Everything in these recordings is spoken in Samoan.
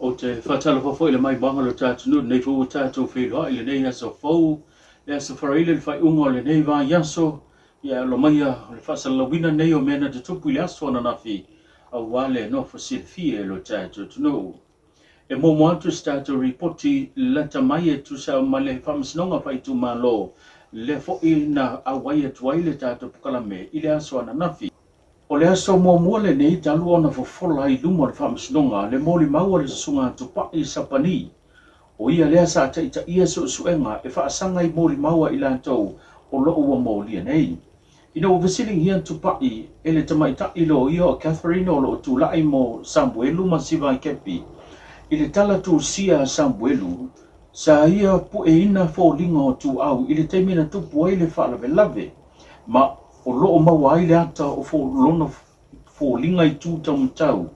Ou te faatalofa foi i le maimoaga o lo tatou atunuu i lenei foi ua tatou feiloai i lenei aso fou, le aso Faraile le faaiuga o lenei vaiaso, ia e alo maia o le faasalalauina lenei o mea na tutupu i le aso ananafi aua le nofo silafia e lo tatou atunuu. E muamua atu se tatou ripoti lata mai e tusa ma le Faamasinoga Faaitumalo, lea foi na auai atu ai le tatou polokalame i le aso ananafi. O le aso muamua lenei talu ona fofola i luma o le Faamasinoga le molimau a le Susuga Tupai Sapani, o ia lea sa taitaia suesuega e faasaga i molimau a i latou o lo o ua molia nei. Ina ua fesiligia Tupai e le tamaitai loia o Catherine o lo o tulai mo Samuelu ma Sivaikepi i le tala tusia a Samuelu, sa ia pueina foliga o Tuau i le taimi na tupu ai le faalavelave, ma o lo o maua ai le ata o lona foliga i tu taumatau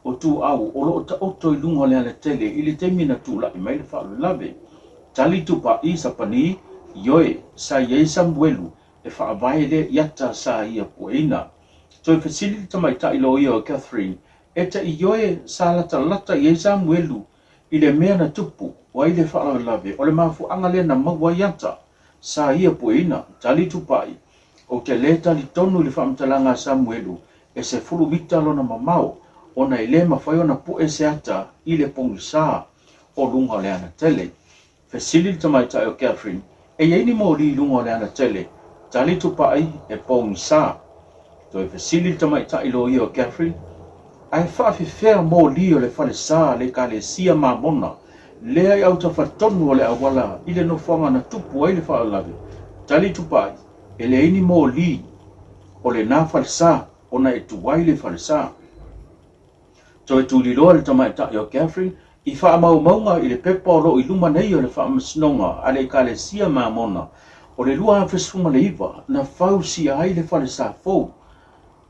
o Tuau o lo o taoto i luga o le alatele i le taimi na tulai mai le faalavelave. Tali Tupai, Sapani, Ioe, sa i ai Samuelu e faavae lea i ata sa ia pueina. Toe fesili le tamaitai loia o Catherine, E ta ioe sa latalata i ai Samuelu i le mea na tupu ai le faalavelave o le mafuaaga lea na maua ai ata sa ia pueina? Tali Tupai, Ou te lē talitonu i le faamatalaga a Samuelu e 10 mita lona mamao ona e lē mafai ona pue se ata i le pogisa o luga o le alatele. Fesili le tamaitai o Catherine, E i ai ni moli i luga o le alatele? Tali Tupai, E pogisa. Toe fesili le tamaitai loia o Catherine, Ae faafefea moli o le falesa a le Ekalesia Mamona lea i autafa tonu o le auala i le nofoaga na tupu ai le faalavelave? Tali Tupai, E leai ni moli o lena falesa ona e tuai le falesa. Toe tuliloa le tamaitai o Catherine i faamaumauga i le pepa o lo o i luma nei o le Faamasinoga a le Ekalesia Mamona o le 2019 na fausia ai le falesa fou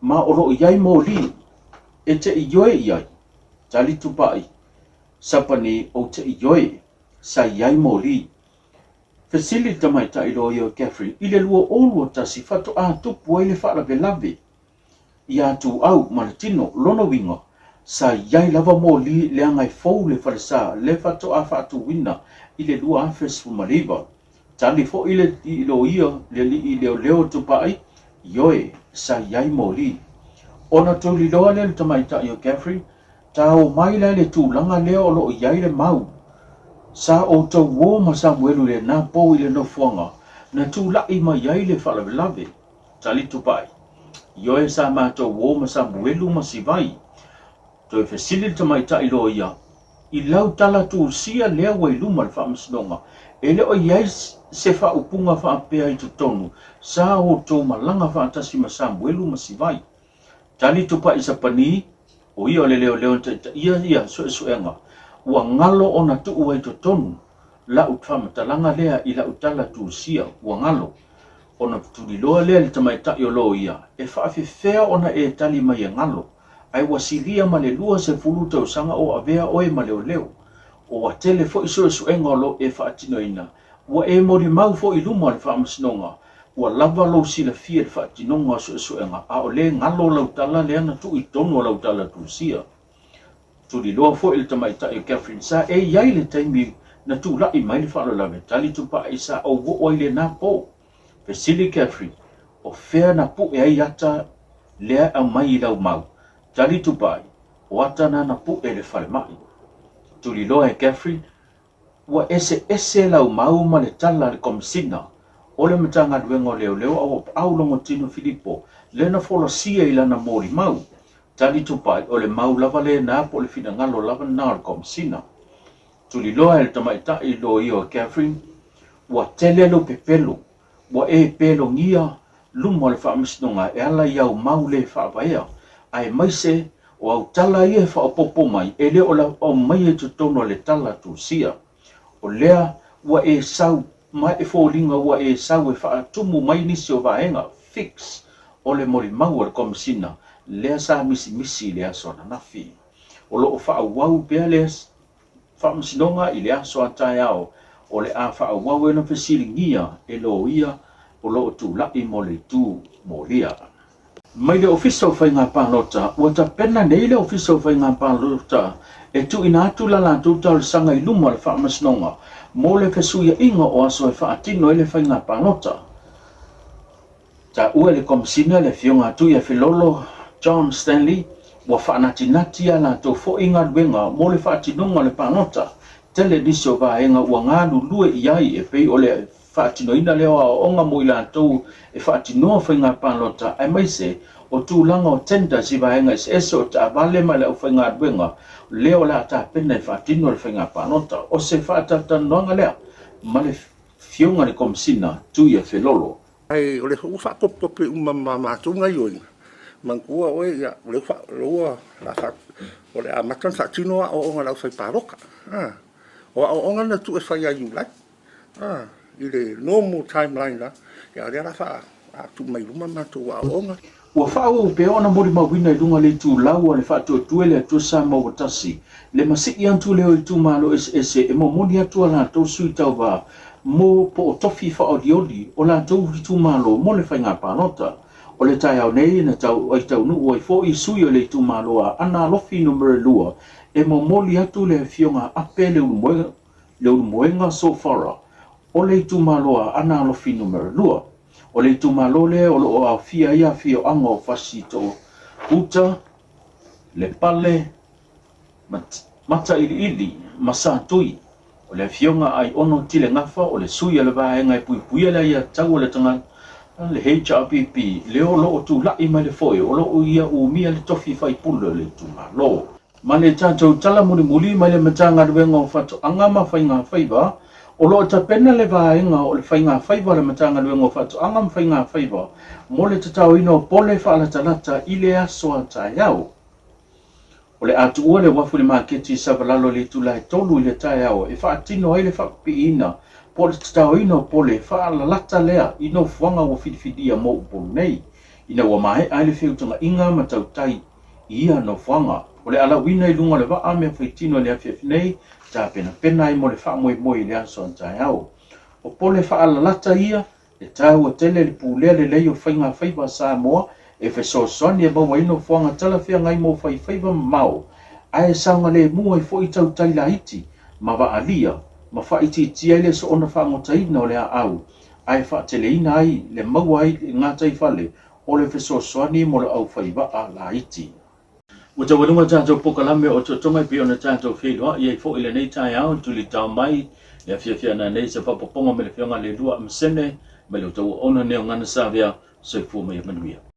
ma o lo o i ai moli e te ioe i ai. Tali Tupai, Sapani ou te ioe, sa i ai moli. Fesili le tamaitai loia o Catherine i le 2021 faatoa tupu ai le faalavelave Iā Tuau ma le tino, lona uiga, sa i ai lava moli leaga e fou le falesa le faatoa faatuina i le 2019. Tali foi le alii loia le alii leoleo Tupai, ioe, sa i ai moli. Ona tuliloa lea le tamaitai o Catherine, ta o mai la i le tulaga lea o lo o i ai le mau. Sa outou uo ma Samuelu i lena pou i le nofoaga na tulai mai ai le faalavelave. Tali Tupai, Ioe sa matou uo ma Samuelu ma Sivai. Toe fesili le tamaitai loia, I lau tala tusia lea ua i luma le faamasinoga, e le o i ai se faaupuga faapea i totonu, sa outou malaga faatasi ma Samuelu ma Sivai. Tali Tupai Sapani, o ia o le leoleo na taitaia ia suesuega, ua galo ona tuu ai i totonu lau faamatalaga lea i lau tala tusia, ua galo. Ona tuliloa lea i le tamaitai o loia, e faafefea ona e tali mai e galo, ae ua silia ma le 20 tausaga o avea oe ma leoleo. Ua tele foi suesuega o lo e faatinoina, ua e molimau foi i luma o le faamasinoga, ua lava lou silafia i le faatinoga o suesuega, a o le galo lau tala lea na tuu i totonu o lau tala tusia. Tuliloa foi le tamaitai o Catherine sa e i ai le taimi na tulai mai le faalavelave tali tupai sa ou oo ai lena po. Fesili Catherine, O fea na pue ai ata lea e aumai i lau mau? Tali tupai, O ata na na pue i le falemai. Tuliloa e Catherine, Ua eseese lau mau ma le tala a le Komisina o le Matagaluega o Leoleo Auapaau Logotino Filipo lea na folasia i lana molimau. Tali Tupai, o le mau lava lena po o le finagalo lava lena o le Komisina. Tuliloa e le tamaitai loia o Catherine, Ua tele lou pepelo, ua e pelogia luma o le faamasinoga e ala i au mau le faavaea, aemaise o au tala ia e faaopoopo mai e le o lau aumaia i totonu o le tala tusia. O lea ua e sau ma e foliga ua e sau e faatumu mai nisi o vaega, fix, o le molimau a le Komisina lea sa misimisi i le aso ananafi. O lo o faaauau pea le Faamasinoga i le aso a taeao o le a faaauau ai ona fesiligia e loia o lo o tulai mo le itu molia. Mai le Ofisa o Faiga Palota, ua tapena nei le Ofisa o Faiga Palota e tuuina atu la latou talosaga i luma o le Faamasinoga mo le fesuiaiga o aso e faatino ai le faiga palota. Taua e le Komesina le Afioga a Tuiafilolo John Stanley ua faanatinati a latou foi galuega mo le faatinoga o le palota. Tele nisi o vaega ua galulue i ai e pei o le faatinoina lea o aoaoga mo i latou e faatinoa faiga palota aemaise o tulaga o tenders i vaega eseese o taavale ma le aufaigaluega lea o le a tapena e faatino le faiga palota. O se faatalatalanoaga lea ma le Afioga i le Komesina Tuiafelolo. Ae o lea foi ua faatopetope uma ma matou gaioiga, manatua oe ia, o lea ua o le a amata ona faatino aoaoga a le aufaipaloka. O aoaoga na tuu e fai ia Iulai i le normal timeline la, a o lea o le a tuu mai luma matou aoaoga. Ua faaauau pea ona molimauina i luga o le itulau a le Faatuatua i le Atua Samoa ua Tasi, le masii atu lea o itumalo eseese e momoli atu a latou sui tauva mo po o tofi faaolioli o latou itumalo mo le faiga palota. O le taeao nei na tau ai taunuu ai foi sui o le itumalo a Aana Alofi Numera 2 e momoli atu le afioga a Ape Leulumoega Sofara o le itumalo a Aana Alofi Numera 2. O le itumalo lea o lo o aofia ai afioaga o Fasitoo Uta, Lepale, Matailiili ma Satui. O le afioga a Aiono Tile Gafa o le sui o le vaega e puipuia le aiatatau a le tagata, le HRPP, lea o lo o tulai mai le foe o lo o ia umia le tofi faipule o le itumalo. Ma le tatou tala mulimuli mai le Matagaluega o Faatoaga ma Faiga Faiva, o lo o tapena le vaega o le Faiga Faiva a le Matagaluega o Faatoaga ma Faiga Faiva mo le tataoina o pole faalatalata i le aso a taeao. O le a tuua le uafu i le maketi i Savalalo i le itula e 3 i le taeao e faatino ai le faapipiina po o le tataoina o pole faalalata lea i nofoaga ua filifilia mo Upolu nei, ina ua maea ai le feutagaiga ma tautai i ia nofoaga. O le alauina i luga o le vaa mea faitino i le afiafi nei, tapenapena ai mo le faamoemoe i le aso a taeao. O pole faalalata ia, e taua tele le pulea lelei o faiga faiva a Samoa e fesoasoani e maua ai nofoaga talafeagai mo faifaiva mamao, ae saogalemu ai foi tautai laiti ma vaalia ma faaitiitia ai le soona faagotaina o le aau ae faateleina ai le maua ai le gataifale o le fesoasoani mo le aufaivaa laiti. Ua taualuga tatou pokalame o totoga e pei ona tatou feiloai ai foi i lenei taeao i tulitao mai le afiafi ana nei se faapopoga mai le Afioga a le Alua Amasene mai le Tauaona Neogana Savea. Soifua ma ia manuia.